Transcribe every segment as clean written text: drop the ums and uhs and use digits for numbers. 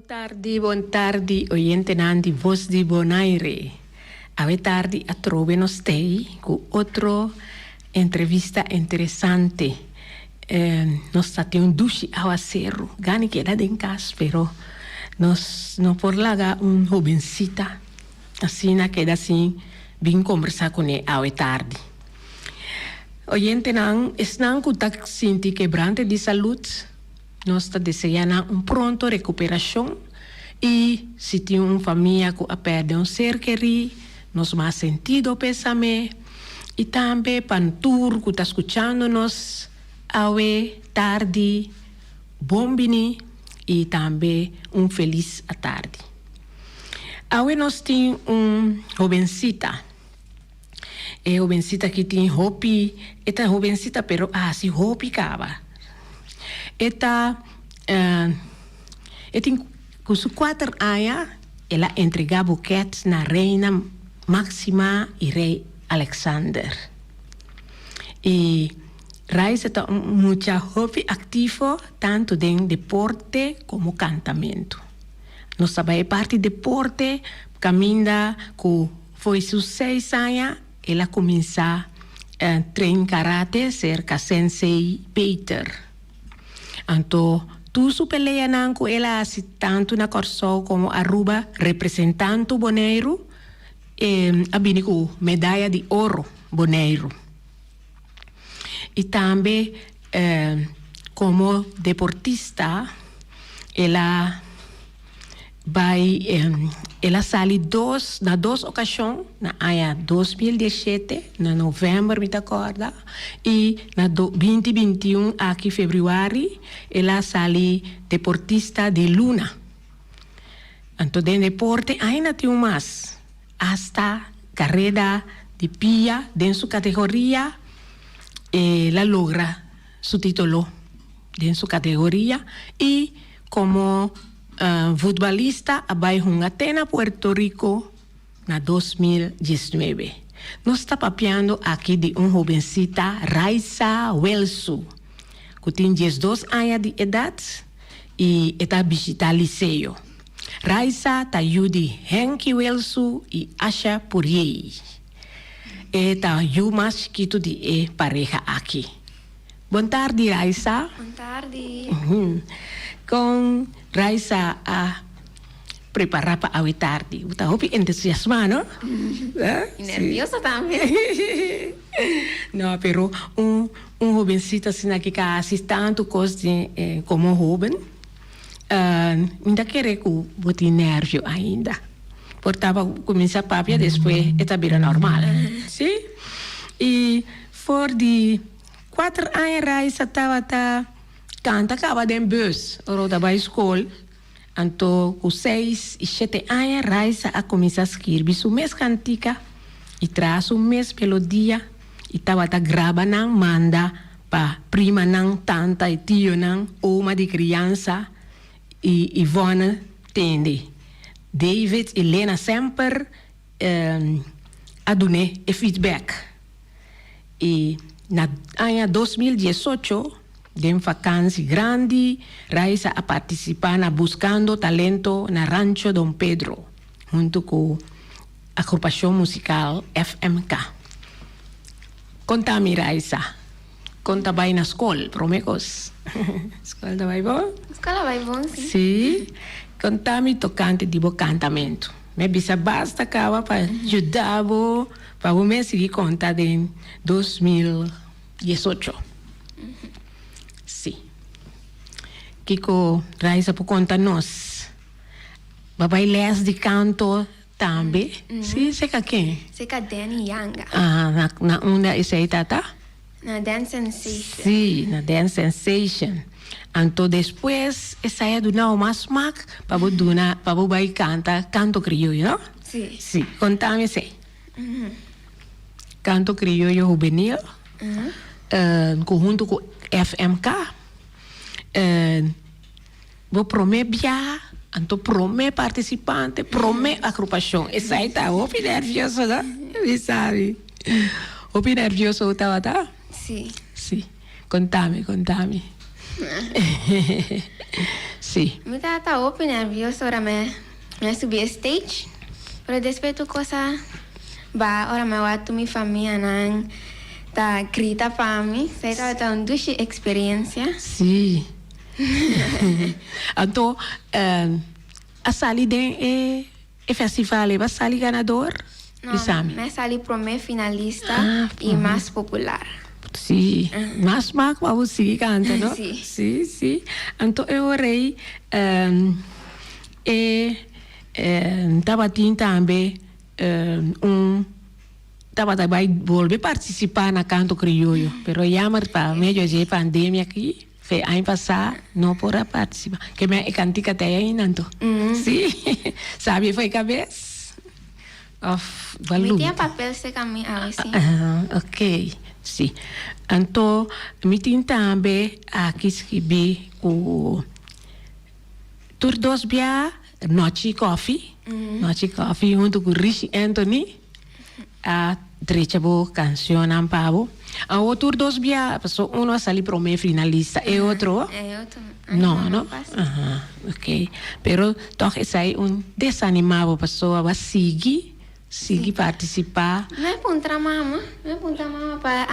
tardi, bon tardi oyentenan di Voz di Bonaire. Awe tardi atrobe nos tei ku otro entrevista interesante. Nos ta tin un dushi awaseru, gana keda den kas pero nos no por laga un hobensita asina keda sin bin kombersá kuné awe tardi. Oyentenan, esnan ku ta sinti kebrante di salud, nos ta deseá nan un pronto rekuperashon i si tin un famia ku a pèrdè un ser kerí, nos mas sentido pésame i tambe pa tur ku ta skuchando nos awe tardi, bon bini i tambe un felis atardi. Awe nos tin un hobensita. E hobencita aki tin hopi, e ta hobencita pero a haci hopi caba. E ta, e tin cu su cuater aña el a entrega buket na Reina Maxima y Rey Alexander. Y Raisa ta un mucha hopi activo tanto den deporte como cantamento. Nos ta bay e parti deporte caminda cu Fo'i su seis aña el a kuminsá train karate serka Sensei Peter. Anto tur su peleanan ku el a hasi tantu na Kòrsou komo Aruba representantu Boneiru a bini ku medaya di oro Boneiru. I tambe komo deportista el a bai el a sali dos na dos okashon na aña 2017 na novèmber mi ta kòrda i na binti bintiun aki febrüari el a sali deportista di luna. Anto den deporte ainda tin un mas. Asta kareda di pia den su kategoria el a logra su titulo den su kategoria i komo futbalista a bai hunga te na Puerto Rico na 2019. Nos ta papiando aki di un hobensita Raisa Welsu ku tin 12 aña di edat i e ta bishita liseo. Raisa ta yu di Henky Welsu i Asha Puriey. E ta yu mas chikitu di e pareha aki. Bon tardi Raisa. Bon tardi. Kon Raisa a prepara pa awe tardi? Bo ta hopi entusiasma no? I nervioso tambe. No pero un un hobencito asina ki ka hasi tantu kos di komo hoben. Mi ta kere ku bo tin nervio ainda. Por ta bo kuminsá papia despues e ta bira normal. Sí. I for di kuater aña Raisa tabata kanta kaba den bus ora bo ta bai skol. Anto ku seis i shete aña Raisa a kuminsá skirbi su mes kantika i traha su mes melodia i tabata graba nan manda Pa primanan, tanta i tionan, oma di kriansa i Yvonne tende. David i Lena semper a dun'é e feedback. I na aña 2018, den vakansi grandi, Raisa a partisipá na Buscando Talento na Rancho Don Pedro, huntu ku Agrupashon Musikal FMK. Konta mi Raisa, kon ta bai na skol prome kos? Skol ta bai bon? Skol a bai bon, si. Si. Konta mi tokante di bo kantamentu. Mi a bisa basta kaba pa yuda bo pa bo mes sigui konta den 2018. Si. Kiko Raisa por konta nos? Bo a bai les di kanto Tambe? Si, serka ken? Serka Danny Yanga. Aha, na, na unda esei ta ta? Na Dance Sensation. Si, na Dance Sensation. Anto despues esei a duna bo mas smak pa bo duna, pa bo bai kanta kanto krioyo, no? Si. Si, konta mi esei. Kanto krioyo hubenil, ku huntu ku FMK. Bo promé biaha, anto promé partisipante, promé agrupashon. Esei ta hopi nervioso, no? Mi sabi. Hopi nervioso bo tabata? Sí. Sí. Konta mi, konta mi. Si. Mi tabata hopi nervioso ora mi a subi e stage, pero despues tur cos a baha ora mi a wak tur mi famianan ta grita pa mi. Esei tabata un dushi experiencia. Si. Anto a sali den e E festival ei ba sali ganador? No, mi a sali prome finalista y mas popular. Si, mas smak pa bo sigui canta, no? Si. Si, si. Anto e ora ei e tabatin tambe un tabata bai bolbe participa na Canto Criollo, pero jammer pa medio dje pandemia aki. Fe aña pasá no por a partisipá. Ke men e kantika ta ei ainda anto. Sí. Sabi e for e kabes? Òf Mi baluta? tin papel serka mi awe sí. Ah, ok. Sí. Anto mi tin tambe aki skibí ku tur dos bia Nochi Kòfi, Nochi Kòfi huntu ku Rishi Anthony. A drecha bo cancionnan pa bo. Awo tur dos bia paso uno a sali prome finalista e otro no no aha ok pero toch esai un desanima bo paso abo a sigui sigui participa. Mi a puntra mama mi a puntra mama pa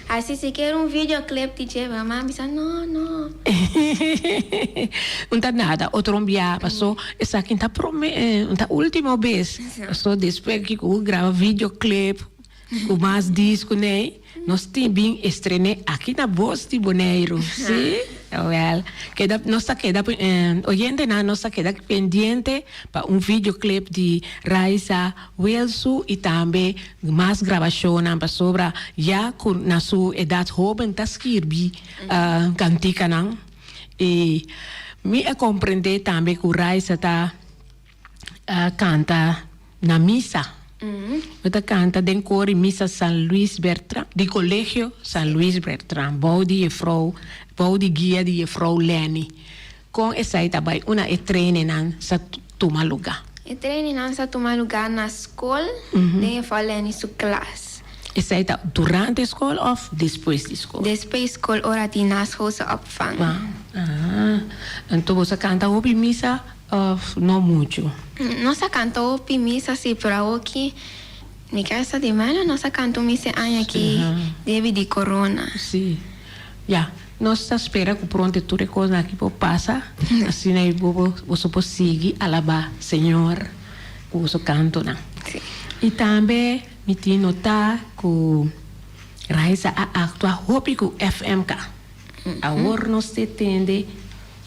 haci sikiera un videoclip di dje pero mama a bisa no no. Un ta nada otro un bia paso esaki ta prome ta ultimo bes. Paso despues ki ku graba videoclip ku mas disco nei nos tin bin estrené aki na Bos di Boneiru si wel keda nos ta keda oyentenan nos ta keda pendiente pa un videoclip di Raiza Welsu y tambe mas grabashonnan pasobra ya ku na su edat hoben ta skirbi kantikanan y mi a komprende tambe ku Raiza ta a canta na misa. Mi ta canta den cor di misa San Luis Bertran, di Colegio San Luis Bertran, bou di jefrouw, bou di guia di jefrouw Lenny. Con esai ta bay una e trainingnan sa tuma luga? E trainingnan sa tuma luga na scol, den jefrouw Lenny su klas. Esai ta durante scol of despues di scol? Despues scol ora di naschoolse opvang. Ah, anto bo sa canta hopi misa Of no muchu? Nos a canta hopi misa si, pero awoki mi casa di mano nos a canta un misa e aña aki debi di corona. Si, ya. Nos ta spera cu pronto tur e cosnan aki por pasa, asina y bo boso por sigui alaba Señor cu boso cantonan. Si. Y tambe mi tin nota cu Raiza a actua hopi cu FMK. Awor nos te tende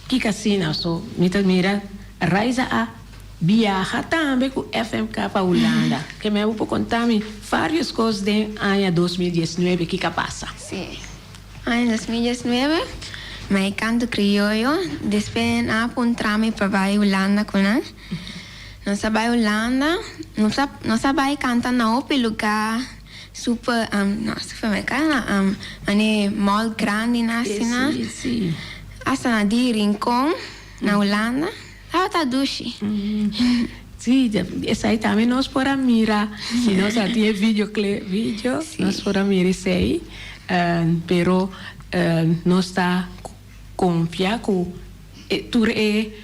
kiko asina so mi ta mira Raiza a biaha tambe ku FMK pa Hulanda. Ke mi abo por konta mi varios kos den aña 2019 kiko a pasa. Si, aña 2019 mi a kanto krioyo despues nan a puntra mi pa bai Hulanda ku nan. Nos a bai Hulanda, nos a bai kanta na hopi luga. Super, no, supermercado no, mane mall grandi na asina. Sí, sí. Hasta na di Rincon, na Hulanda, tabata dushi. Sí, esai tambe nos por a mira, si nos a tin e video clip, video, nos por a mira esei, pero nos ta confia cu tur e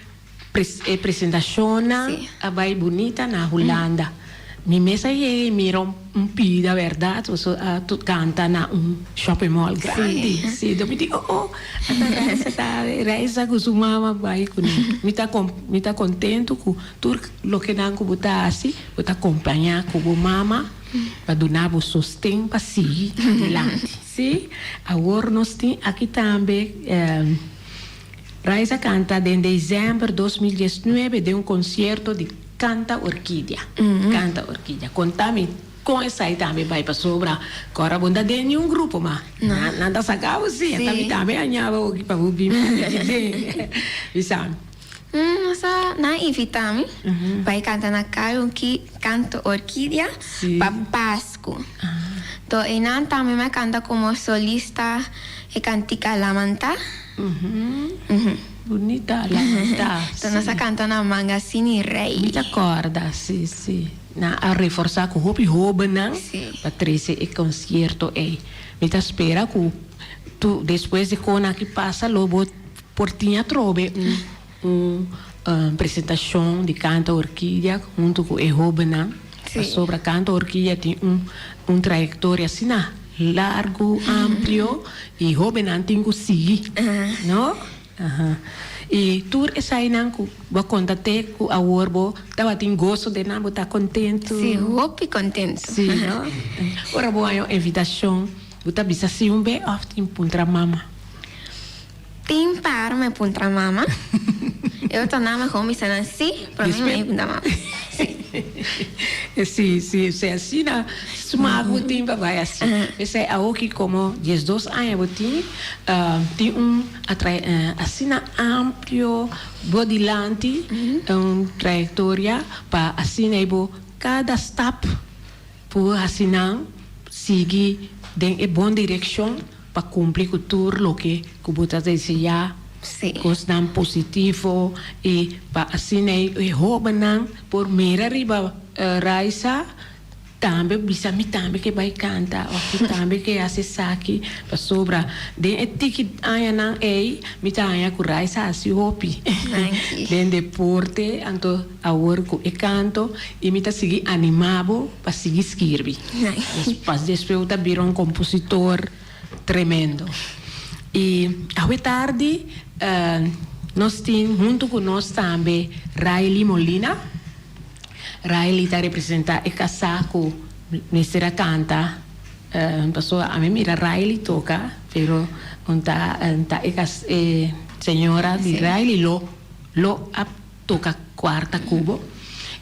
E presentashonnan a bai bunita na Hulanda. Mi mes a yega i mira un pida bèrdat boso a kanta na un shopping mall grandi. Sí, mi di oh oh ata Raisa ta Raisa ku su mama bai kuné. Mi ta mi ta kontentu ku tur loke nan ku bo ta hasi bo ta kompañá ku bo mama pa duna bo sosten pa sigui adelante. Sí, awor nos tin aki tambe. Raiza canta den december 2019 den un concierto di Canta Orquídea. Canta Orquídea. Conta mi con esai tambe bai pasobra cu ora bo no ta den niun grupo ma nan ta saca bo si. Enta mi tambe a ñaba oki pa bo bin den. Bisa mi. Nos a nan a invita mi bai canta na Canto Orquídea pa Pascu. To einan tambe mi a canta como solista e cantica Lamantá. Bunita Lamantá, si. To nos a canta na Mangasini Rey. Mi ta corda, si, si. Nan a reforsa cu hopi hobennan pa trece e concierto ey. Mi ta spera cu tu despues di con aki pasa lo bo por tin atrobe un. Un presentashon di Kanta Orkidia huntu ku e hóbennan. Pasobra Kanta Orkidia tin un un trayektoria asina largu, amplio i hóbennan tin ku sigui, no? I tur esainan ku bo a konta te ku awor bo tabatin goso den nan, bo ta kontentu? Sí, hopi kontentu. Sí, no? Ora bo haña un invitashon, bo ta bisa sí un be òf tin puntra mama? Tin par me puntra mama. E otro nan mehor mi sa nan si, pero mi me puntra mama. Si. Si, si, osea asina smaak bo tin pa bai asi. P'esei awoki komo diesdos aña bo tin, tin un asina amplio bo dilanti, un trayektoria pa asina ei bo kada stap por hasi nan sigui den e bon direkshon. Pa cumpli cu tur loke cu bo ta desea, cosnan positivo y pa asina e hobennan por mira riba Raisa tambe bisa mi tambe ke bay canta of mi tambe ke haci esaki pasobra den e tiki añanan ey mi ta haña cu Raisa haci hopi den deporte anto awor cu e canto y mi ta sigui anima bo pa sigui skirbi. Pas despues bo ta bira un kompositor tremendo. I awe tardi nos tin huntu ku nos tambe Riley Molina. Riley ta representá e kasá ku mester a kanta pasobra ami mira Riley toka pero un ta ta e e señora di Riley lo lo a Toca cuarta cubo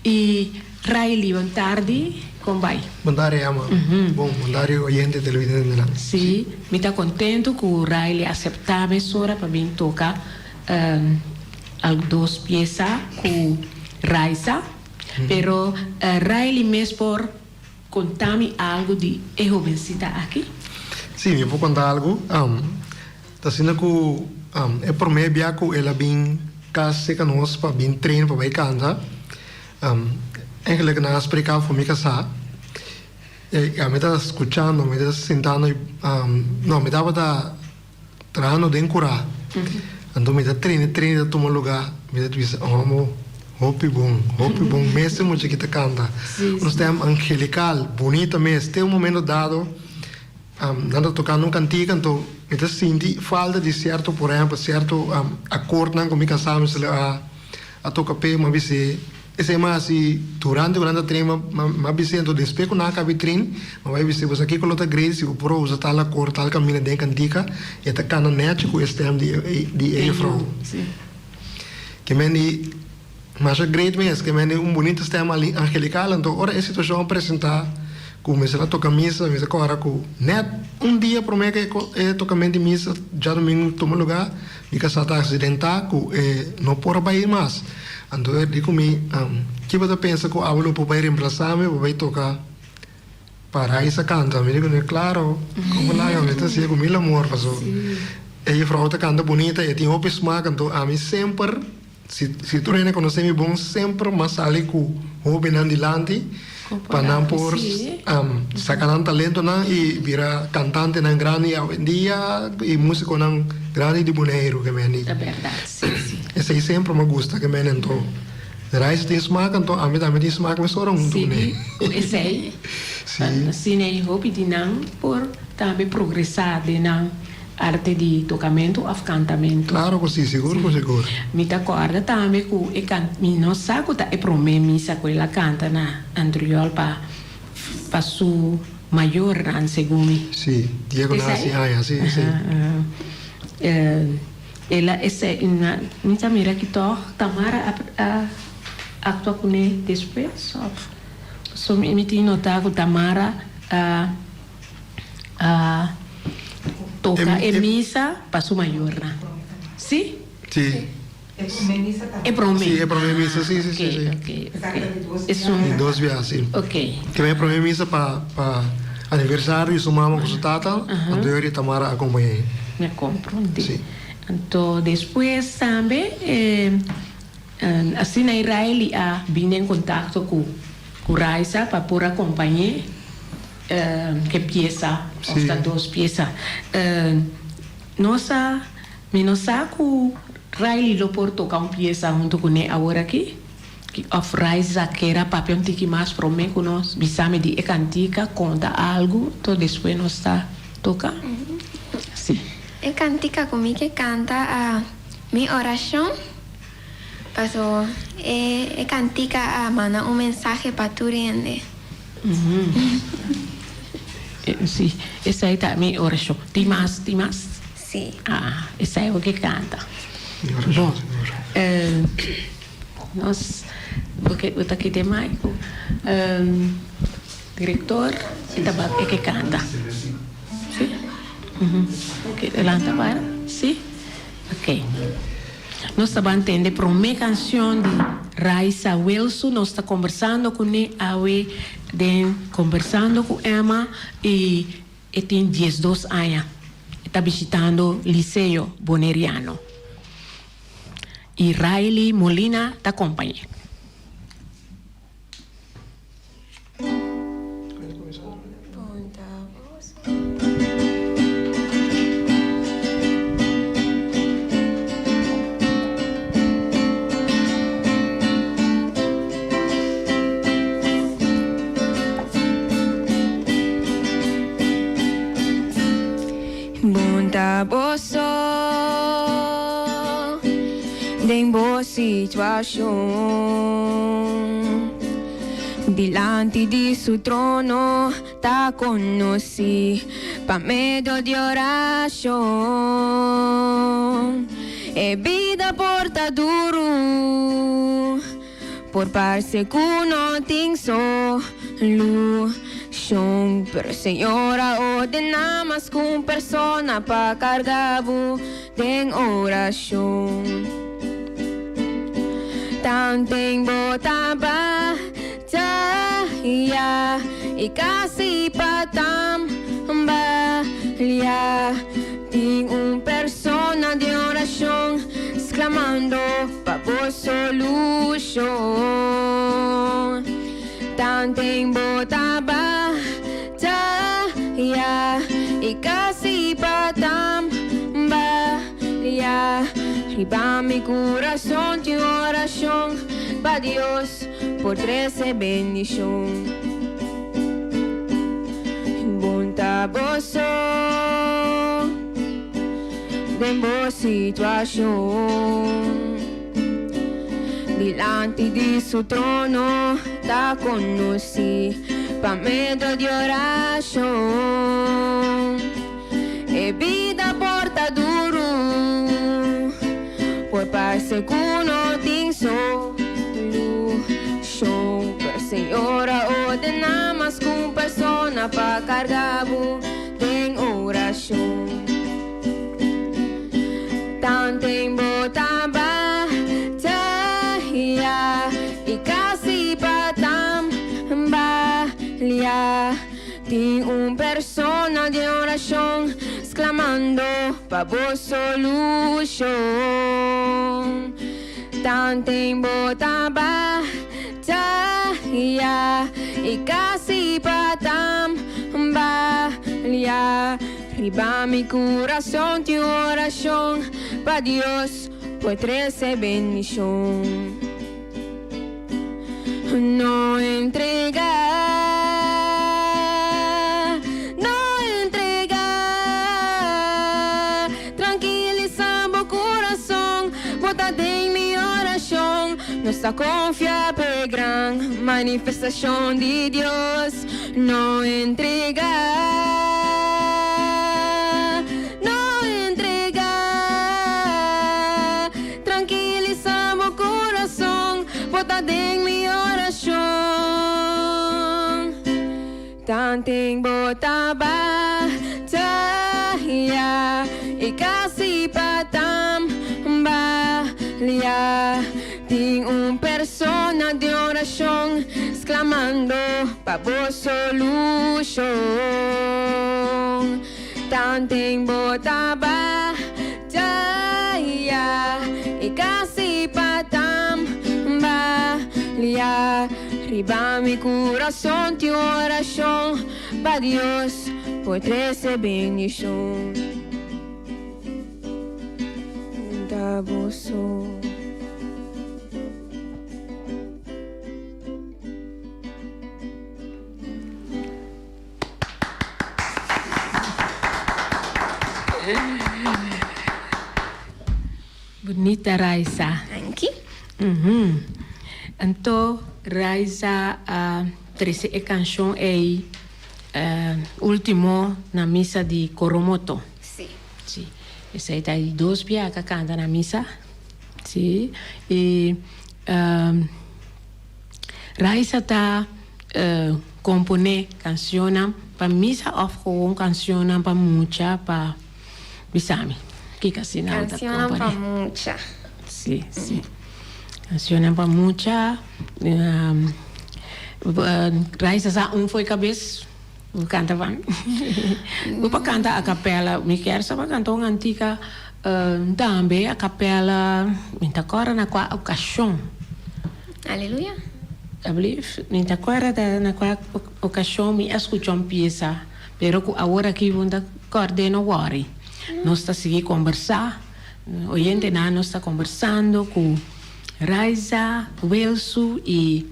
y Riley bon tardi con bay? Bon tardi ama. Bon bon tardi oyente televidentenan. Si, mi ta contento cu Riley acepta mesora pa bin toca al dos pieza cu Raisa, pero Riley mes por conta mi algo di e hobencita aki? Si, mi por conta algo. Ta asina ku e promé bia ku el a bin kas serka nos pa bin train pa bai kanta, eigenlijk nan a spreká for mi kasá. I ami ta skuchando, mi ta sintando i no, mi tabata trahando den kurá. Anto mi ta train, e train ta tuma lugá, mi ta bisa, Omo, hopi bon, hopi bon mes e mucha ki ta kanta. Un stèm angelikal, bunita mes. Te un momento dado. Nan ta tocando un cantica anto mi ta sinti falta di cierto por ehempel cierto acordnan cu mi casa mi a a toca p'e mi a bis'e esey mi a haci durante cu nan ta train mi a bis'e anto despues cu nan a caba e train mi a bay bis'e bo sa kico lo ta great si bo por a usa tal acord tal caminda den e cantica e ta cana nechi cu e stem di di e juffrouw ke men di Masha great mes, ke mende un bunita stem angelical, anto ora e situacion a presenta cu mester a toca misa, mester cora cu net un dia prome cu e tocamento di misa djadomingo tuma lugar, mi casa ta accidenta cu e no por a bay mas. Anto e di cu mi, ki bo ta pensa cu abo lo por bay reemplaza mi pa bay toca pa Raisa canta? Mi di cu ne, claro, como laga mi ta haci'e cu mil amor, paso e juffrouw ta canta bunita, e tin hopi smaak, anto ami semper. Si si tur hende konosé mi bon semper m'a sali ku hóbennan dilanti pa nan por saka nan talentonan i bira kantantenan grandi awendia i músikonan grandi di Boneiru ke meni. Ta bèrdat, si, si. Esei semper m'a gusta ke meni anto Raisa tin smak anto ami tambe tin smak mesora huntu kuné. Si, ku esei Si. Asina e hopi di nan por tambe progresá den nan Arte di tocamento of cantamento. Claro cu si, sigur cu sigur. Mi ta corda tambe cu e can, mi no sa cu ta e prome misa cu el a canta na Andriol pa pa su mayornan segun mi. Si, dia cu nan haci aña, si, si. El a esey, mi ta mira ki toch Tamara a a actua cune despues of so mi tin nota cu Tamara a. a toca e misa pa su mayornan. Si? Si. E prome misa tambe. E prome. Si, e prome misa, si, si, si, si. Ok, ok, ok. Esun. Di dos bia, si. Ok. Ke e prome misa pa pa aniversario di su mama ku su tata, anto yori Tamara a acompañ'é. Mi a comprende. Si. Anto despues tambe e asina e Riley a bini en contacto ku ku Raisa pa por acompañ'é. Ke piesa of ta dos piesa. Nos a, mi no sa ku Riley lo por toca un pieza hunto cu ne awor aki? Of Raiza kier a papia un tiki mas prome cu nos bisa mi di e cantica, conta algo, to despues nos ta toca? Si. E cantica cu mi ke canta a Mi Oracion, paso e e cantica a manda un mensahe pa tur hende. Si, esai ta Mi Oracion. Tin mas, tin mas? Si. Ah, esai bo ke canta. Mi Oracion, si, Mi Oracion. Nos bo ke bo ta kite mai ku direktor e ta e ke kanta si ok lanta para si ok nos ta ban tende prome kanshon di Raisa Wilson nos ta kombersando kuné awe den kombersando ku Emma i e tin diesdos aña e ta bishitando Liceo Boneriano. Y Riley Molina ta compañ'é. Bon ta boso den bo situashon Dilanti di su trono ta konosí pa medio di orashon E bida por ta duru Por parse ku no tin solushon, pero Señor a ordená mas ku un persona pa karga bo den orashon. Tanten bo ta bataya i kasi pa tambalia. Tin un persona den orashon sklamando pa bo solushon. Tanten bo ta bataya i kasi pa tambalia. Riba mi kurason tin orashon pa Dios por trese bendishon. Bon ta bo so den bo situashon. Dilanti di su trono ta konosí pa medio di orashon. E bida por ta duru, por parse ku no tin solushon, pero Señor a ordená mas ku un persona pa karga bo den orashon. Tanten bo ta bataya i kasi pa tambalia. Tin un persona den orashon sklamando pa bo solushon. Tanten bo ta bataya i kasi pa tambalia. Riba mi kurason tin orashon pa Dios por trese bendishon. No entrega, no entrega. Trankilisa bo kurason, bo ta den mi orashon. Nos ta konfia p'e gran manifestashon di Dios. No entrega, no entrega. Trankilisa bo kurason, bo ta den mi orashon. Tanten bo ta bataya i kasi pa tambalia. Tin un persona den orashon sklamando pa bo solushon. Tanten bo ta bataya i kasi pa tambalia. Riba mi kurason tin orashon pa Dios por trese bendishon. pa boso. Bunita Raisa. Danki. Anto Raisa a trece e cancion ey ultimo na misa di Coromoto. Si. Si. Esey ta di dos bia cu a canta na misa. Si. Y Raisa ta compone cancionnan pa misa of gewoon cancionnan pa mucha pa bisa mi kiko asina bo ta Cancionnan compone? pa mucha. Si, si. Cancionnan pa mucha. Raisa sa un fo'i cabes bo canta pa mi? Bo pa canta a capella, mi kier sa pa canta un antica tambe a capella, mi ta corda na cua ocasion. Aleluya. Alblief, mi ta corda ta na cua ocasion mi a scucha un pieza, pero cu awor aki bo ta cord'e no worry. Nos ta sigui combersa, oyentenan nos ta combersando cu Raiza Wilsu y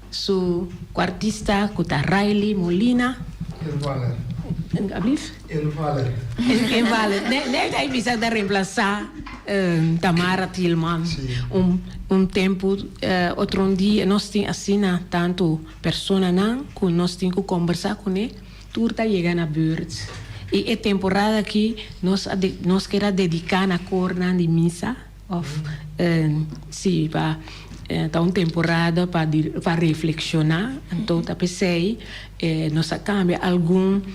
su cuartista cu ta Riley Molina. Invaller. Alblief? Invaller. Invaller. Nee, nee, bisa ta reemplaza Tamara Thielman. Sí. Un, un tempo, otro un dia, nos tin asina tanto personanan cu nos tin cu combersa cune, tur ta yega na beurt. Y e temporada aki nos a de, nos kier a dedica na cornan di misa. Of si pa ta un temporada pa pa reflekshoná, anto ta p'esei nos a kambia algun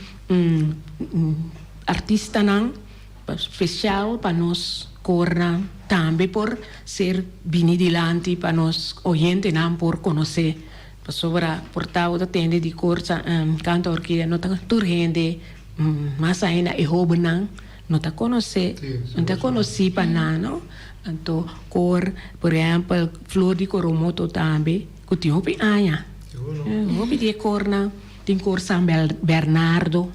artistanan spesial pa nos kornan tambe por ser bini dilanti pa nos oyentenan por konosé. Pasobra por ta bo ta tende di kor Canto Orquídea no ta tur hende mas ainda e hóbennan. No ta konosé, no ta konosí pa nan, no. Anto kor, por ehèmpel, Flor di Coromoto tambe, ku tin hopi aña. Hopi di e kornan, tin kor San Bernardo.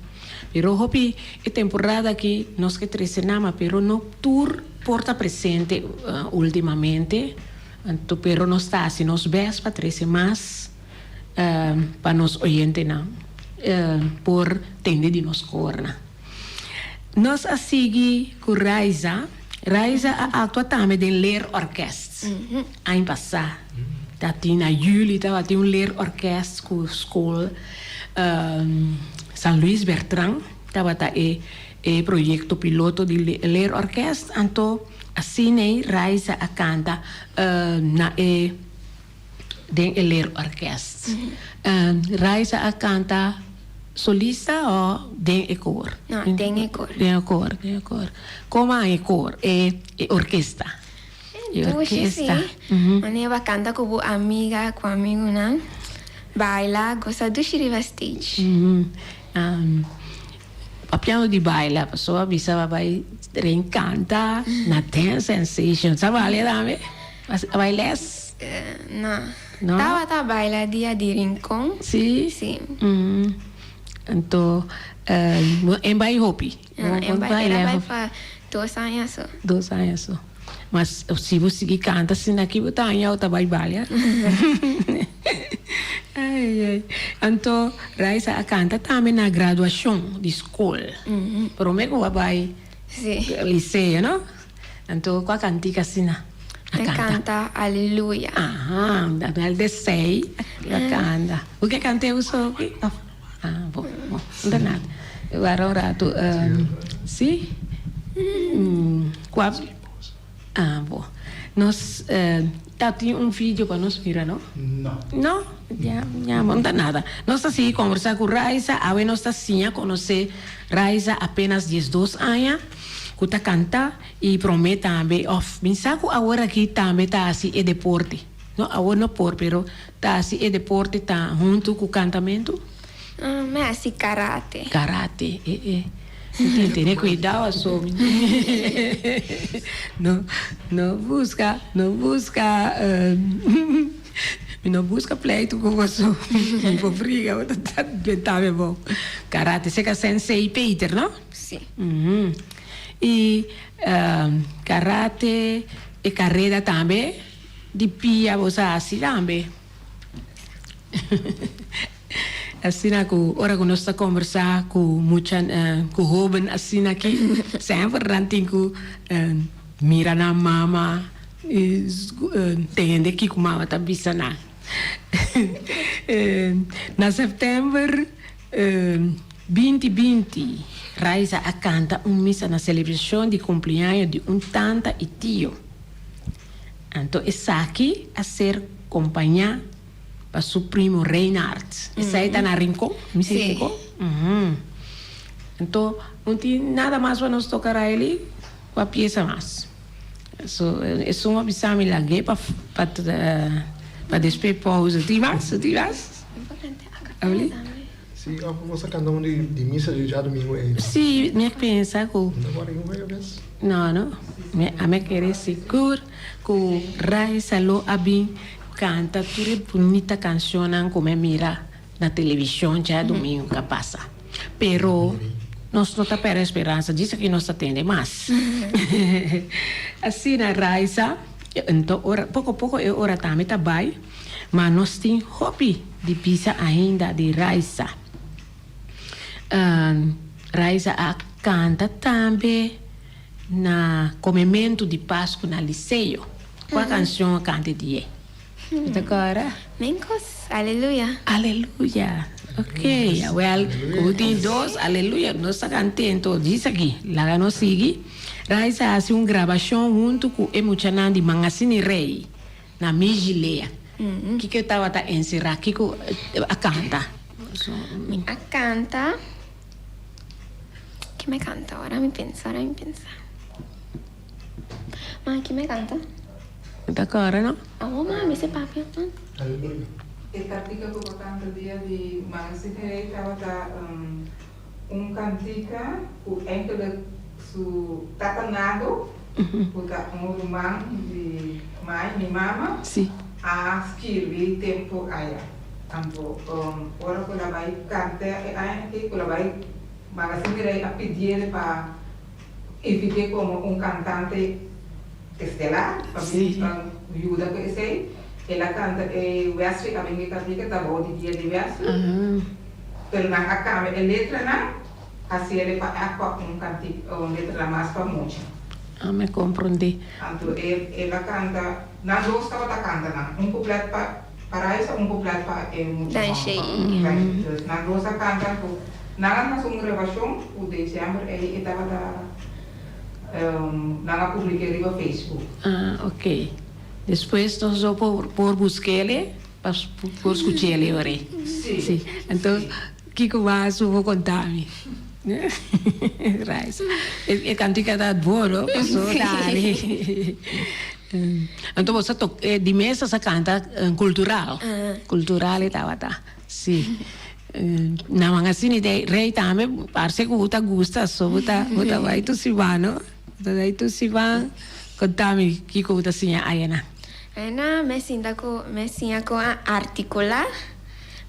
Pero hopi e temporada aki nos ke trese nan, ma pero no tur por ta presente ultimamente. Anto pero nos ta hasi nos bèst pa trese mas pa nos oyentenan por tende di nos kornan. Nos a sigui ku Raiza. Raiza a aktua tambe den Leerorkest aña pasá. Ta tin na juli tabatin un leerorkest ku skol San Luis Bertran tabata e e proyekto piloto di leerorkest. Anto asina ei Raiza a kanta na e den e leerorkest. Raiza a kanta solista o den e koor? No, den e koor. Den e koor, den e koor. Como a e koor, e e orkesta? E orkesta. Si. Wanneer bo a kanta ku bo amiga, ku amigunan, baila, gosa dushi riba stage. Papiando di baila, pasobra a bisa bo a bai ren kanta na Dance Sensation. Sa balia tambe? A bai les? No. No? Tabata baila dia di Rincon. Si? Si. Anto, en bai hopi? No, en bai, era bai pa dos aña so. Dos aña so. Mas si bo sigui canta asina aki bo ta haña bo ta bai balia. Ai ai. Anto Raisa a canta tambe na graduacion di scol. Prome cu bo a bai liceo no? Anto cua cantica asina a canta? A canta Aleluya. Aha, el desei a canta. Bo ke canta e uso aki? Ah bo, bo. No ta nada. Wara un ratu. Si? Cua? Ah bo. Nos ta tin un video pa nos mira no? No. No? Ya, ya, no ta nada. Nos ta sigui conversa cu Raiza. Awe nos ta siña conoce Raiza apenas diesdos aña cu ta canta y prome tambe of mi sa cu awor aki tambe ta haci e deporte. No, awor no por, pero ta haci e deporte ta hunto cu cantamento? Mi haci karate. Karate, e e. Mi tin tene cuidao aso. No, no busca, no busca, mi no busca pleito cu boso. Mi por briga, bo ta benta mi abou. Karate, seca Sensei Peter, no? Si. I karate e kareda tambe di pia bo sa hasi tambe. Asina ku ora ku nos ta kombersá ku mucha ku hóben asina aki semper nan tin ku mira nan mama i tende kiko mama ta bisa nan. Na sèptèmber 2020 Raiza a kanta un misa na selebrashon di kumpliaño di un tanta i tio. Anto esaki a ser kompañá pa su primo Reinhard. Esei ta na Rincon? Mi si Rincon? Anto no tin nada mas pa nos toka Raely? Kua piesa mas? So esun a bisa mi lag'é pa pa despues pausa. Tin mas? Tin mas? Abli? Si, of nos a kanta un di misa di djadumingu ei. Si, mi a pensa ku. No ta wak un jueves? No, no. Mi a mi a kere sigur ku Raisa lo a bin kanta tur e bunita kanshonnan ku mi a mira na televishon djadumingu ku a pasa. Pero nos no ta pèrdè speransa, djis aki nos ta tende mas. Asina Raisa, anto ora poko poko e ora tambe ta bai. Ma nos tin hopi di bisa ainda di Raisa. Raisa a kanta tambe na komementu di Pasku na Liceo. Kua kanshon a kanta di e? Bo ta kòrda? Menkos, Aleluya. Aleluya. Ok, awèl ku tin dos aleluya nos ta kantento djis aki. Laga nos sigui. Raisa a hasi un grabashon huntu ku e muchanan di Mangasini Rey. Na mi Gilea. Kiko e tabata enserá? Kiko a kanta? Mi a kanta. Ki mi a kanta? Ora mi pensa, ora mi pensa. Ma ki mi a kanta? No ta kòrda no? Awor ma mi se papia. Aleluya. E kantika ku bo kanta dia di Mangasina ei tabata un kantika ku enkele su tata Nado, ku ta un ruman di mai, mi mama, a skirbi tempu aya. Anto ora ku el a bai kanta e aña aki, ku el a bai Magasin di Rei a pidiel pa invit'é komo un kantante estelar, pa bin yuda ku esei. El a kanta e Wesley a bin e kantika ta bou di guia di Wesley. Pero nan a cambia e letranan haciele pa aqua un cantic un letranan mas pa mucha. Ah, mi a comprende. Anto e el a canta, nan dos tabata canta nan, un couplet pa pa Raisa, un couplet pa e mucha homber. Dus nan dos a canta anto nan a haci un grabacion cu december ey e tabata nan a publica riba Facebook. Ah, ok. Despues nos lo por por busquele. Pa por scuch'el e ora ei. Sí. Anto, kico mas bo por conta mi? Raisa, e cantica ta bon, no? Paso dale. Anto bo sa toc, di mes sa canta cultural. Cultural e tabata. Sí. Na man asina di rey tambe parse cu bo ta gusta, so bo ta, bo ta bay tu siman, no? Bo ta bay tu siman. Conta mi kico bo ta siña ayana. Aina me sinta ku me siña ku a artikulá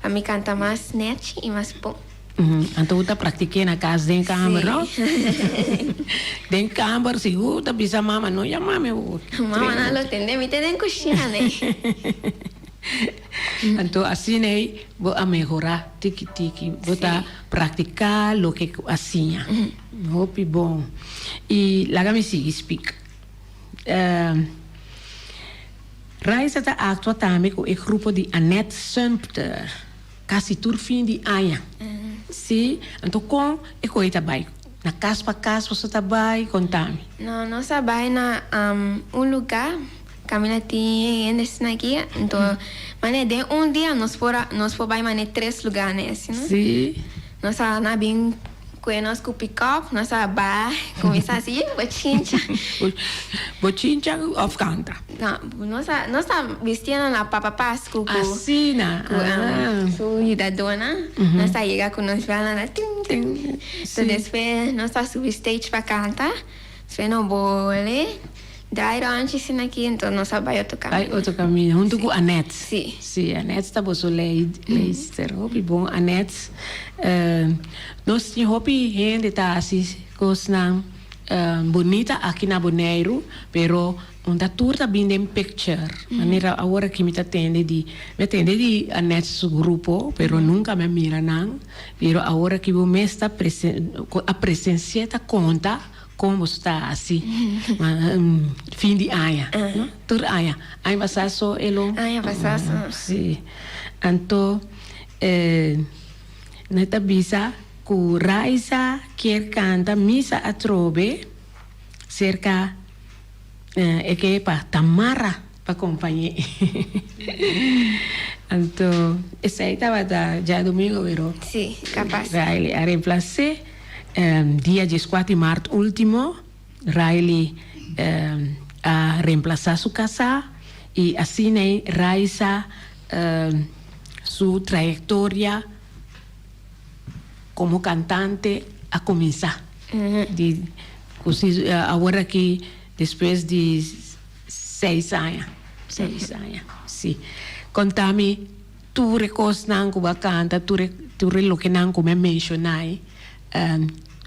pa mi kanta mas nechi i mas bon. Anto bo ta praktik'é na kas den kamber, no? Den kamber sigur ta bisa mama, no yama mi awor. Mama nan lo tende, mi ta den kushina nei. Anto asina ei bo a mehorá tiki tiki, bo ta praktiká loke ku a siña. Hopi bon. I laga mi sigui spik. Raisa ta actua tambe cu e grupo di Annette Sumpter casi tur fin di aña. Si, anto con e coe ta bay? Na cas pa cas boso ta bay? Conta mi. No, nos a bay na un lugar caminda tin hende asina aki, anto mane den un dia nos por a nos por bay mane tres lugarnan asina. Si. Nos a na bin. Kue nos ku pikòp, nos a bai kuminsá hasi bochincha. Bochincha òf kanta? No, nos a nos ta bistiendo na Papa Pasku ku Asina, ku su yudadónan. Nos ta yega ku nos bèlnan ta tin tin. So despues nos ta subi stage pa kanta. Despues nos bole. Draai rondje asina aki, enton nos a bai otro camino. Bai otro camino, hunto cu Annette. Si. Si, Annette ta boso leister. Hopi bon, Annette. Nos tin hopi hende ta haci cosnan. Bunita aki na Boneiru, pero unda tur ta bin den picture. Manera awor aki mi ta tende di, mi a tende di Annette su grupo, pero nunca mi a mira nan. Pero awor aki bo mes ta a presencia ta conta con boso ta haci fin di aña, no? Tur aña. Aña pasa so e lo. Aña pasa so. Si. Anto nan ta bisa. Ku Raisa kier kanta misa atrobe serka e ke pa Tamara pa kompañ'é. Anto esei tabata djadumingu pero Sí, kapas. Riley a remplas'é. Dia dieskuater di mart último Riley a remplasá su kasá i asina Raisa su trayektoria Como cantante a cuminsa di cu si awor aki despues di seis aña seis aña si conta mi tur e cosnan cu bo a canta tur e tur e lokenan cu mi a menciona ayi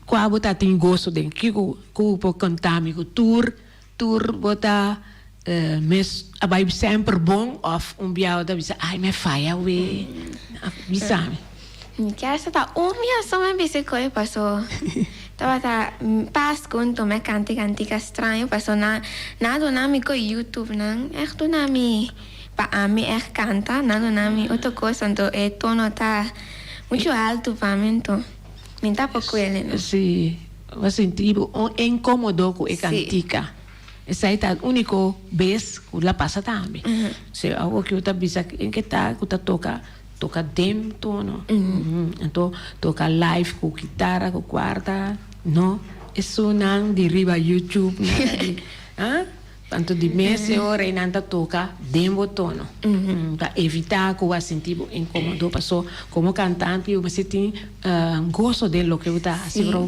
cua bo ta tin goso den kico cu bo por conta mi cu tur tur bo ta mes a bai semper bon of un bia bo ta bisa ay mi a faya awe bisa mi. Mi kier sa ta un bia so mi a bisa koe paso tabata Pascu nto mi a canta e cantica straño paso nan a duna mi koe youtube nan echt duna mi pa ami echt canta nan a duna mi otro cos anto e tono ta mucho alto pa mi nto mi ta por cuele no. Si, bo a sinti bo incomodo cu e cantica. Esei ta úniko bes ku la pasa tambe. Si awor ku ta bisa ken ke ta ku ta toka, toka den tono. Anto toka live ku kitara, ku kuarta, no esunnan di riba YouTube nada di ah. Tanto di mes e ora ei nan ta toka den bo tono. Pa evitá ku bo a sinti bo inkomodo paso komo kantante bo mester tin goso den loke bo ta hasi bro.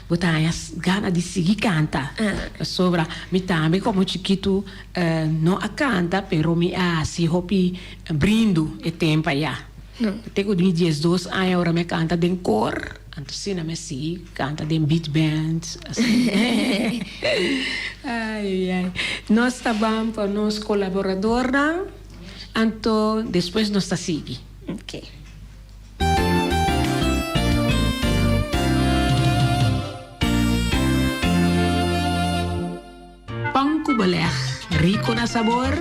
Bo ta haña gana di sigui kanta. Pasobra mi tambe komo chikitu no a kanta pero mi a hasi hopi brindu e tempu ayá. Te ku mi diesdos aña ora mi a kanta den kor, anto asina mi a sigui kanta den big band asina. Ai ai. Nos ta ban pa nos kolaboradornan anto despues nos ta sigui. Pan ku beleg, rico na sabor,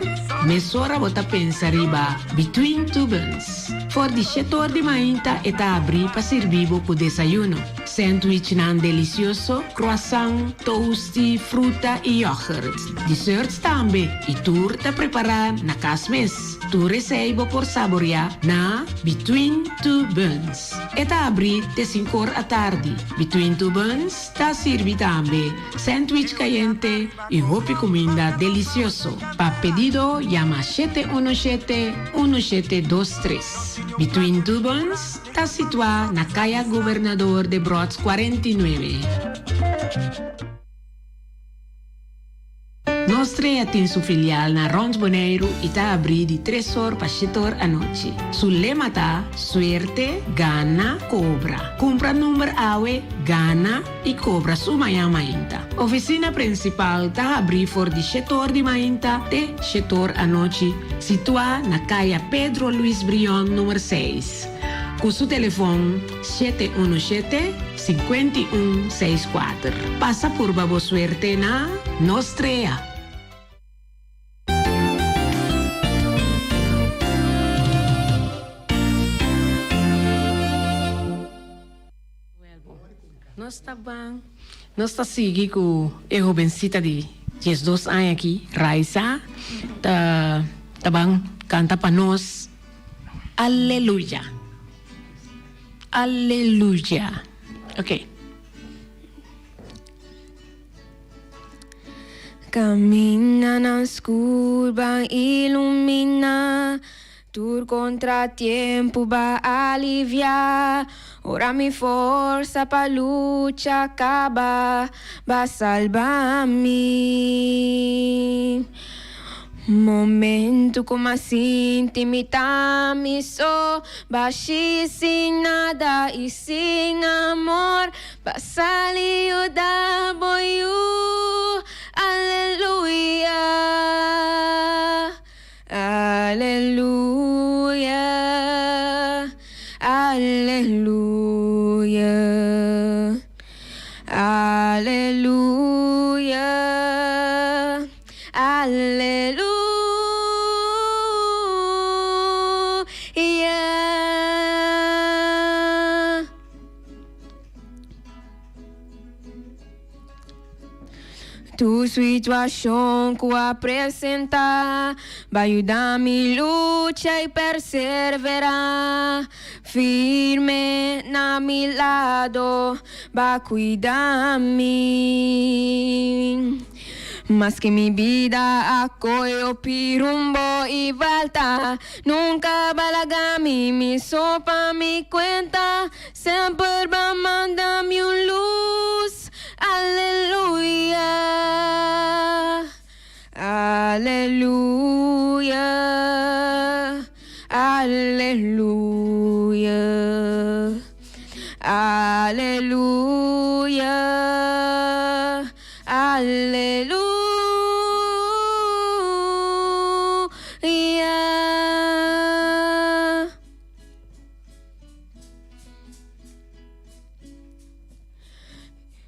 mesora bo ta pensa riba Between Two Buns. For di shete or di mainta e ta abri pa sirbi bo ku desayuno. Sandwichnan delicioso, croissant, toasty, fruta y yoghurt. Desserts tambe y tur ta prepara na cas mes. Tur esei bo por saboreá na Between Two Buns. E ta abrí te sinkor atardi. Between Two Buns ta sirbi tambe sandwich kayente i hopi kuminda delisioso. Pa pedido yama shete uno shete, uno shete dos tres. Between Two Buns ta situá na Kaya Gobernador Debrot 49. Nos Strea tin su filial na rond Boneiru i ta abrí di tres or pa shete or anochi. Su lema ta, Suerte, gana, kobra. Kumpra number awe, gana i kobra su mañan mainta. Ofisina prinsipal ta habrí for di shete or di mainta te shete or anochi, situá na Kaya Pedro Luis Brion number seis. Ku su telefon 717 51 64. Pasa purba bo suerte na Nos Strea! Nos ta ban, nos ta sigui ku e hobencita di diesdos aña aki, Raisa, ta ta ban kanta pa nos Aleluya. Aleluya. Ok. Camina nan skur ban ilumina Tur contratiempo ba alivia Ora mi forsa pa lucha caba Ba salba mi. Momento ku m'a sinti mi ta mi so, bashi sin nada i sin amor, b'a sali yuda bo yu. Aleluya, aleluya, aleluya, aleluya, aleluya. Tur situashon ku a presentá, b'a yuda mi lucha i perseverá. Firme na mi lado, b'a kuida mi. Maske mi bida a kohe hopi rumbo i vuelta, nunka b'a laga mi mi so pa mi kuenta. Semper b'a manda mi un lus, aleluya, aleluya, aleluya, aleluya, aleluya.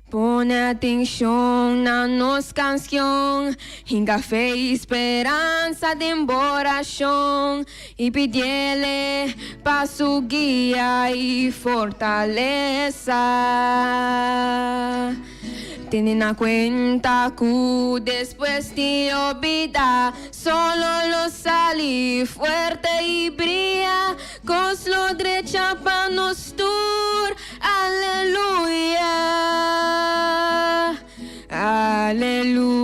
Pone atenshon na nos kanshon, hinka fe i speransa den bo orashon, i pidiele pa su guia i fortalesa. Tene na kuenta ku despues di obida, solo lo sali fuerte i bria. Kos lo drecha pa nos tur, aleluya, aleluya,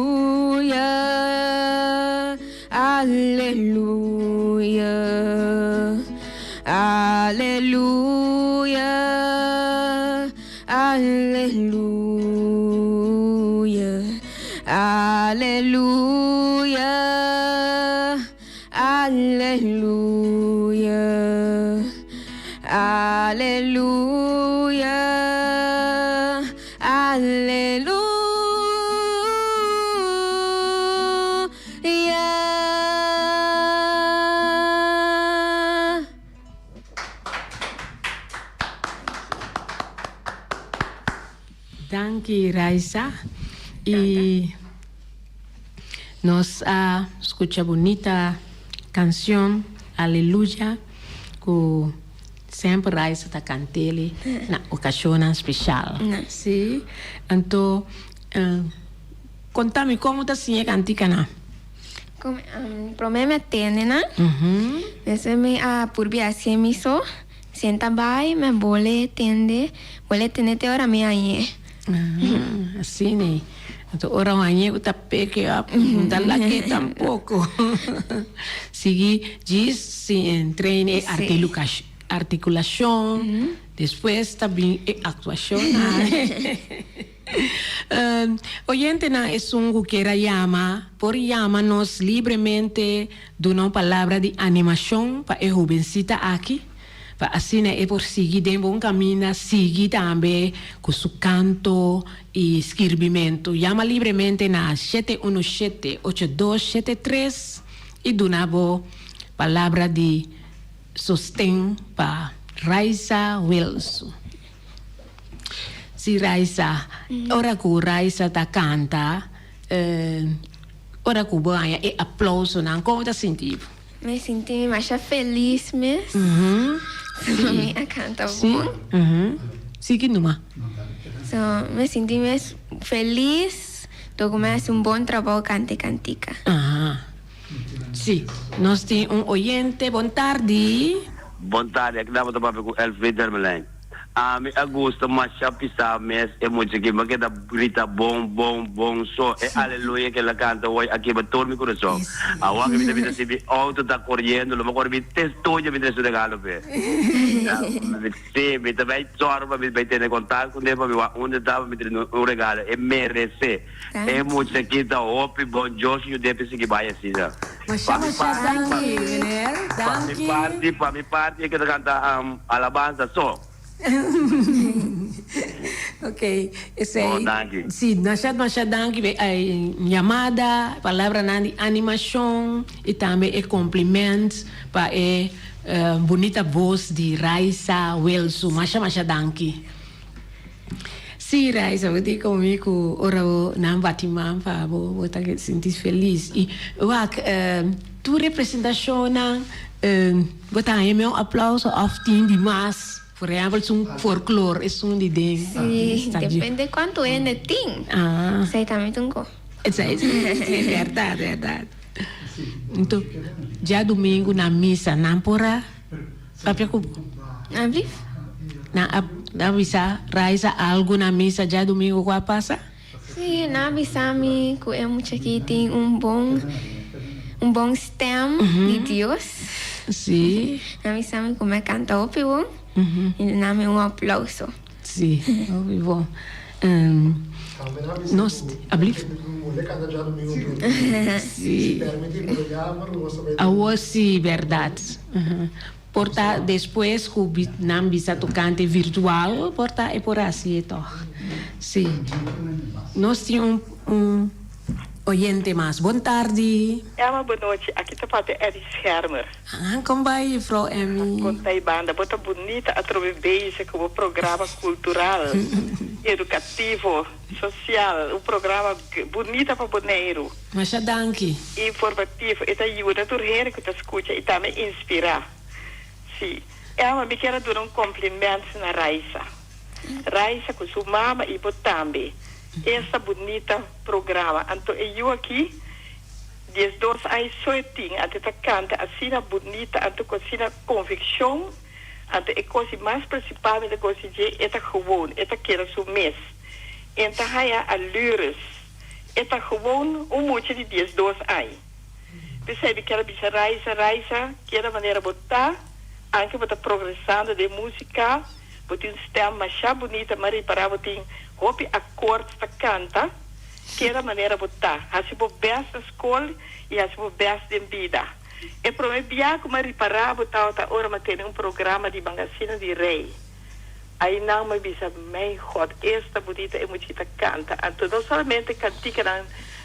aleluya, aleluya, aleluya, aleluya. Aleluya, aleluya, aleluya. Danki Raisa y Nos a scucha bunita cancion Aleluya cu semper Raisa ta cantele na ocasionnan special. Si, anto conta mi como ta siña e canticanan? Prome mi a tende nan, despues mi a purbi haci mi so, sienta bay mi a bole tende, bole tende te ora mi hañe. Ah, asina ei. Anto ora un hañ'é ku ta peke òp, no ta lak'é tampoko. Sigui djis sin train e artikulashon, despues ta bin e aktuashon. Oyentenan esun ku kier a yama por yama nos libremente duna un palabra di animashon pa e hobensita aki. Pa asina e por sigui den bon kaminda, sigui tambe ku su kanto i skirbimentu. Yama libremente na shete unu shete, ocho dos shete tres i duna bo palabra di sosten pa Raisa Wilson. Si Raisa, ora ku Raisa ta kanta, ora ku bo haña e aplousonan, kon bo ta sinti bo? Mi sinti mi masha felis mes. So mi a canta bon. Sigui numa. So mi sinti mes felis dor cu mi a haci un bon trabou canta e cantica. Si, nos tin un oyente. Bon tardi. Bon tardi, aki ta papia cu Elfried Hermelijn. Ami a gusta masha pisa mes e mucha ki mi a keda grita bon bon bon so e aleluya ke el a kanta hoy a kibra tur mi kurason. Awor ke mi ta bisa si mi auto ta koriendo lo mi a kore mi te studio mi trese un regalo p'e. Si mi ta bai sòru pa mi bai tene kontak kuné pa mi wak unda e ta pa mi trese un regalo. E merese. E mucha ki ta hopi bon Dios yud'e p'e sigui bai asina. Masha masha danki meneer. Pa mi parti, pa mi parti e ke ta kanta alabansa so. Ok, esei. Bon, danki. Si, masha masha danki p'e yamada, palabranan di animashon i tambe e kompliment pa e bunita bos di Raisa Wilson. Masha masha danki. Si, Raisa, bo tin komi ku ora bo nan bati man pa bo, bo ta sinti felis. I wak, tur representashonnan bo ta haña mi un aplauso òf tin di mas? Por ehèmpel, esun folklor, esun di den. Si, depende kuantu hende tin. Esei tambe ta un ko. Esei si, bèrdat, bèrdat. Anto, djadumingu na misa nan por a papia ku bo? Ablief? Nan a nan a bisa Raisa algu na misa djadumingu ku a pasa? Sí, nan a bisa mi ku e mucha aki tin un bon un bon stem di Dios. Sí. Nan a bisa mi ku mi a kanta hopi bon i nan a mi un aplauso. Sí, hopi bon. Nos, ablief? Sí. Awor sí, bèrdat. Por ta despues ku nan bisa tokante virtual por ta e por hasi e tòg. Sí. Nos tin un un oyente mas. Bon tardi. Emma bon nochi aki ta papia Eddy Schermer. Ah kon bai juffrouw Emmy? Kon ta e banda bo ta bunita atrobe bezig ku bo programa kultural, edukativo, sosial un programa bunita pa Boneiru. Masha danki. Informativo, e ta yuda tur hende ku ta skucha i tambe inspirá. Sí. Elma, mi kier a duna un kompliment na Raisa. Raisa ku su mama i bo tambe. Esta bunita programa. Anto e yu aki 12 aña so e tin, anto e ta kanta asina bunita, anto ku asina konvikshon. Anto e kos di mas prinsipal mi ta gosi dje, e ta gewoon, e ta keda su mes. E ta haña alures. E ta gewoon un mucha di 12 aña. P'esei mi kier a bisa Raisa, Raisa, keda manera bo ta, anke bo ta progresando den musica, bo tin un stem masha bunita, m'a ripara bo tin hopi akkoord ta kanta, keda manera bo ta, hasi bo best na skol i hasi bo best den bida. E prome bia ku m'a ripara bo tabata ora m'a tene un programa di Mangasina di Rei. Ainan mi bisa, Mijn God, esta bunita e muchita canta. Anto no solamente canticanan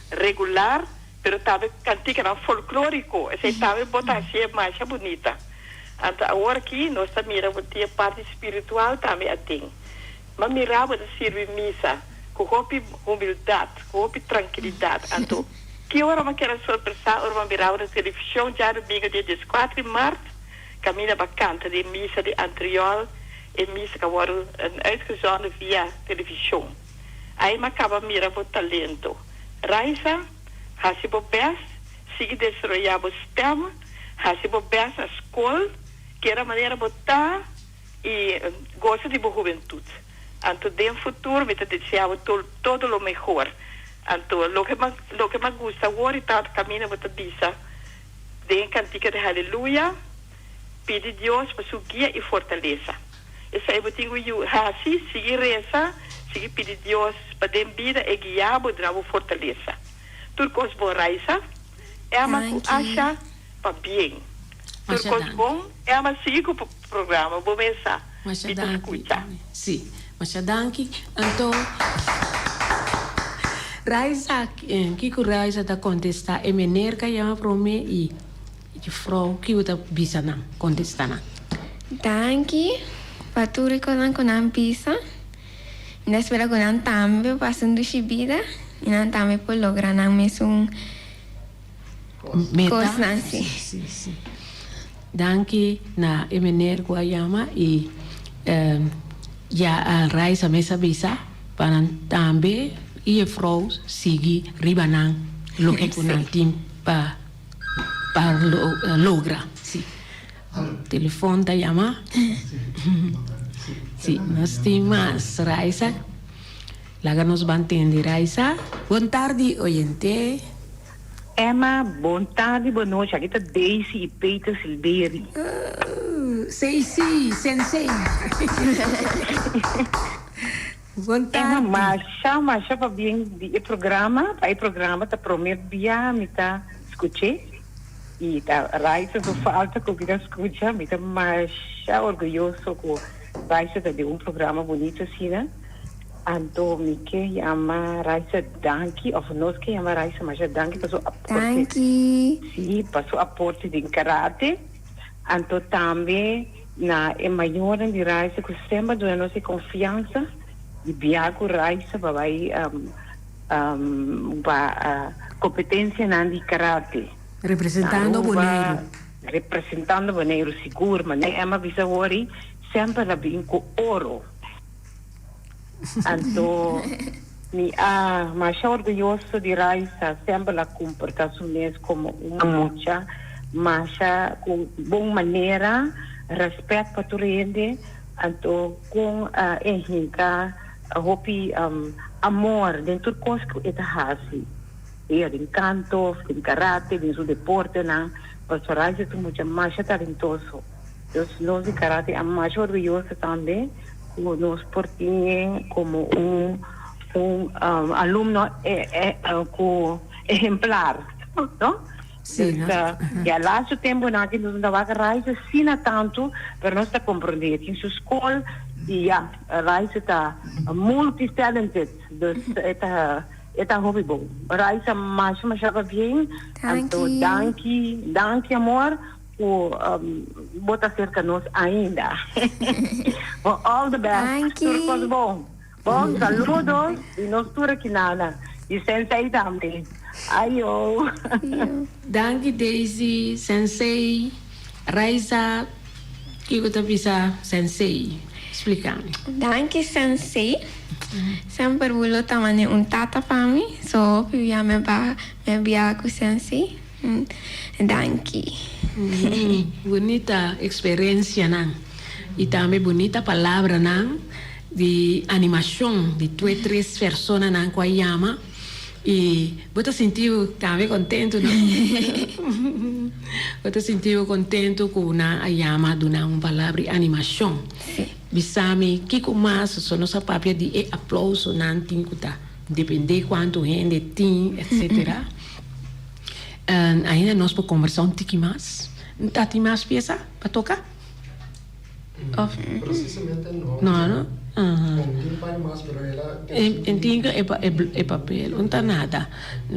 regular, pero tambe canticanan folklorico. Esey tambe bo ta hacié masha bunita. Anto awor aki nos ta mira bo tin e parti spiritual tambe aden. M'a mira bo ta sirbi misa cu hopi humildad, cu hopi trankilidad. Anto ki ora m'a keda sorpresa ora m'a mira bo na television djadomingo dia dieskuater di mart, Caminda pa canta den misa di Antriol, e misa ca wordo uitgezonden via television. Ay m'a caba mira bo talento. Raisa, haci bo best, sigui desaroya bo stem, haci bo best na scol, keda manera bo ta y goza di bo hubentud. Anto den futuro mi ta desea bo todo lo mehor. Anto loke loke m'a gusta awor y ta caminda bo ta bisa. Den e kantika di Haleluya, pidi Dios pa su guia i fortalesa. Esei bo tin ku yu hasi, sigui resa, sigui pidi Dios pa den bida e guia bo duna bo fortalesa. Tur kos bon Raisa, Emma ku Asha pa bien. Tur kos bon Emma sigui ku programa bo mesa mi ta skucha. Si, masha danki. Anto Raisa, kiko Raisa ta kontestá e meneer ka yama promé i jufrou kiko ta bisa nan, kontestá nan? Danki pa tur e kosnan ku nan bisa. Mi ta spera ku nan tambe por pasa un dushi bida i nan tambe por logra nan mesun Meta. Kosnan si. Si, si. Danki na e meneer ku a yama i ya a Raisa mes a bisa pa nan tambe i e vrou sigui riba nan loke ku nan tin pa pa logra. Si. Telefon ta yama. Si, nos tin mas Raisa. Laga nos ban tende Raisa. Bon tardi oyente. Emma, bon tardi, bon nochi. Aki ta Daisy y Peter Silberi. Oh, Seisi, sensei. Bon tardi. Emma, masha, masha pabien di e programa. Pa e programa ta prome bia mi ta scuche. I ta Raisa su falta ku mi ta skucha. Mi ta masha orguyoso ku Raisa ta den un programa bunito asina. Anto mi ke yama Raisa danki, òf nos ke yama Raisa masha danki pa su aporte. Danki. Sí, pa su aporte den karate. Anto tambe na e mayornan di Raisa ku semper duna nos e konfiansa di bia ku Raisa pa bai pa kompetensianan di karate. Representando Boneiru. Representando Boneiru sigur, manera Emma bisa wori, semper a bin ku oro. Anto mi a masha orguyoso di Raisa, semper la comporta su mes como un mucha masha cu bon manera, respet pa tur hende, anto con a enhinca hopi amor den tur cos cu e ta haci, sea den canto of den karate, den su deportenan, pasobra Raisa ta un mucha masha talentoso. Dus nos di karate a masha orguyoso tambe ku nos por tin e komo un un alumno ku ehemplar, no? Sí, Dus ya laatste temponan aki nos no ta wak Raisa asina tantu, pero nos ta komprondé e tin su skol i ya, Raisa ta multi-talented, dus e ta e ta hopi bon. Raisa masha masha pabien, anto danki, danki amor. Ku bo ta serka nos ainda. Bo all the best. Danki. Tur kos bon. Bon saludos di nos tur aki nana y sensei tambe. Ayo. Danki Daisy, sensei, Raisa kiko ta bisa sensei? Splika mi. Danki sensei. Semper bo lo ta mane un tata pa mi, so hopi bia mi ba mi bia ku sensei. Danki. Bunita experiencianan y tambe bunita palabranan di animacion di tue tres personanan cu a yama y bo ta sinti bo tambe contento no? Bo ta sinti bo contento cu nan a yama duna un palabra di animacion. Bisa mi kico mas so nos a papia di e aplausonan tin cu ta depende cuanto hende tin etcetera. Ainda nos por kombersá un tiki mas. Ta tin mas piesa pa toka? Of? Precisamente no. No, no? Un tin par mas, pero el a. En tin e e papel. Un ta nada.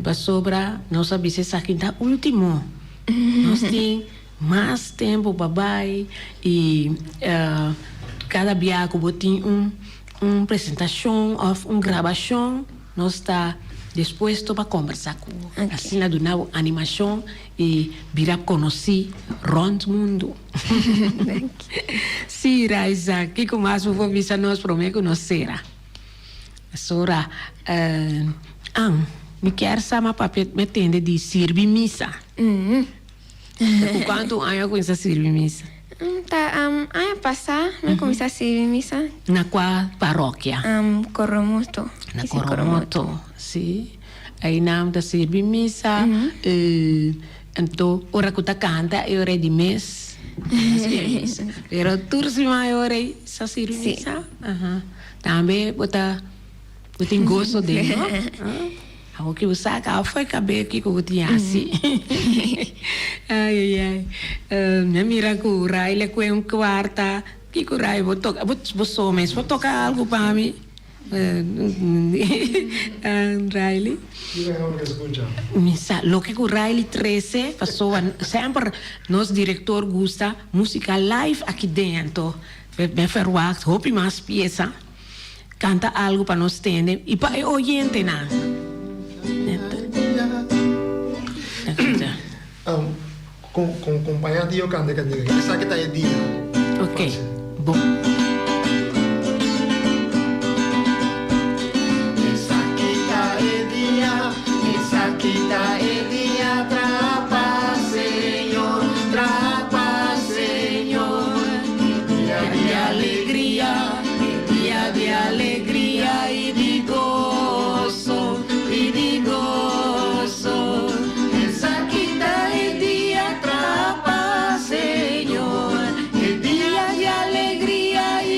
Pasobra nos a bisa esaki ta ultimo. Nos tin mas tempu pa bai i kada bia ku bo tin un un presentashon òf un grabashon. Nos ta dispuesto pa kombersá ku bo, asina duna bo animashon i bira konosí rònt mundu. Sí, Raisa, kiko mas bo por bisa nos promé ku nos sera? Sora, An, mi kier sa ma papia mi a tende di sirbi misa. Ku kuantu aña bo kuminsá sirbi misa? Ta aña pasá mi a kuminsá sirbi misa. Na kua parokia? Coromoto. Na Coromoto, si. Einan bo ta sirbi misa. Anto ora ku ta kanta e ora ei di mes sirbi misa. Pero tur siman e ora ei sa sirbi misa? Tambe bo ta bo tin goso den, no? Awor ki bo sa ka foi kabel kiko bo tin hasi. Ai ai ai. Mi a mira ku Riley kue un kuarta. Kiko Riley bo toka? Bo bo so mes por toka algu pa mi? Riley. Kiko e hòmber ke skucha? Mi sa loke ku Riley trese pasobra semper nos direktor gusta musika live aki den anto mi a verwagt hopi mas piesa. Canta algo pa nos tende y pa e oyentenan. Con compaña di yo canta e cantica. Esaki ta e dia. Ok, bon. Esaki ta e dia, esaki ta e dia, trapa Señor, trapa Señor. Dia di alegria, dia di alegria i di goso, i di goso. Esaki ta e dia, trapa Señor, e dia di alegria i.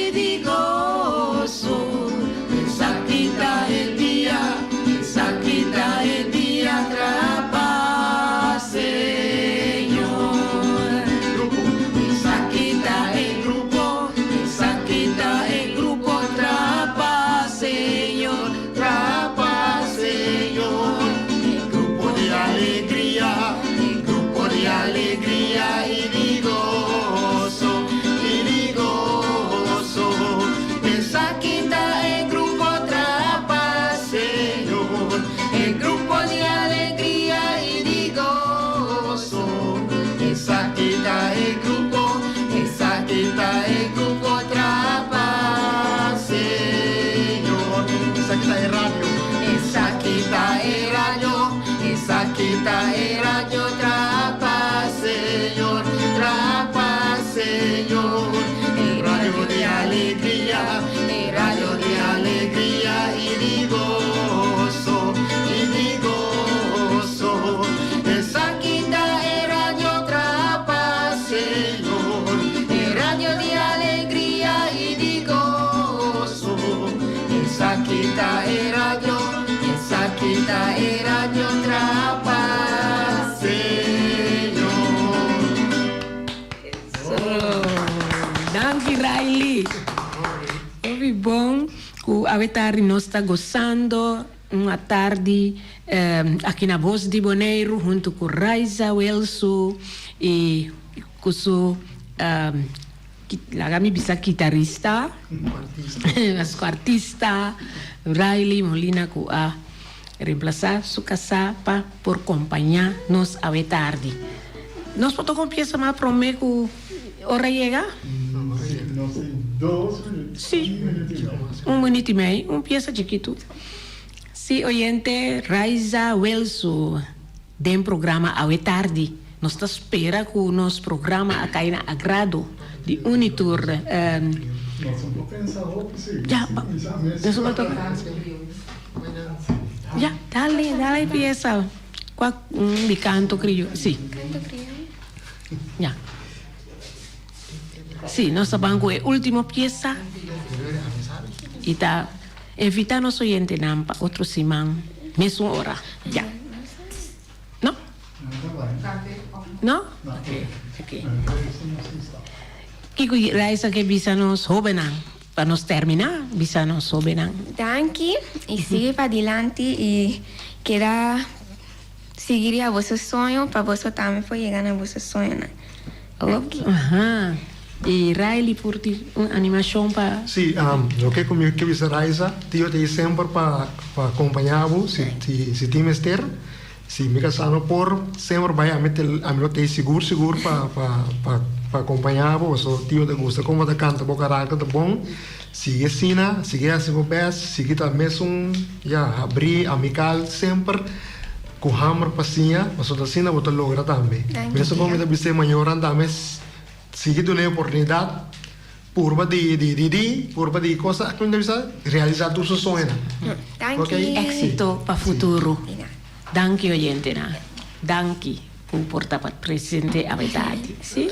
Sí. Hopi bon ku awe tardi nos ta gosando un atardi aki na Bos di Boneiru huntu ku Raiza Welsu i ku su laga mi bisa kitarista, su artista Riley Molina ku a remplasá su kasá pa por kompañá nos awe tardi. Nos por toka un piesa mas promé ku ora yega? Sí, un minuut i mei, un piesa chikitu. Sí, oyente, Raiza Welsu den programa awe tardi. Nos ta spera ku nos programa a kai na agrado di un i tur. Ya, nos por toka. Ya, dale, dale e piesa. Kua un di kanto kriyo? Sí. Kanto kriyo. Ya. Sí, nos ta ban ku e último piesa i ta invitá nos oyentenan pa otro siman mesun ora. Ya. No? No? Oké, oké. Kiko Raisa ke bisa nos hóbennan pa nos terminá? Bisa nos hóbennan. Danki i sigui padilanti i keda sigui riba boso soño pa boso tambe por yega na boso soñonan. Danki. Aha. I Riley por tin un animashon pa. Sí, loke ku mi ke bisa Raisa, tio ta ei semper pa pa kompañá bo si si tin mester. Si mi kasá no por semper bai ami te ami lo ta ei sigur sigur pa pa pa pa kompañá bo pasobra tio ta gusta kon bo ta kanta bo karakter ta bon. Sigui asina, sigui hasi bo bèst, sigui ta mesun ya habrí, amikal semper ku hamber pa siña pasobra asina bo ta logra tambe. Mesun kon mi ta bisa e mayornan tambe. Sigui duna e oportunidat, purba di di di di, purba di cosa aki mi ta bisa, realisa tur su soñonan. Danki. Éxito pa futuro. Danki oyentenan. Danki ku por ta presente awe tardi. Si.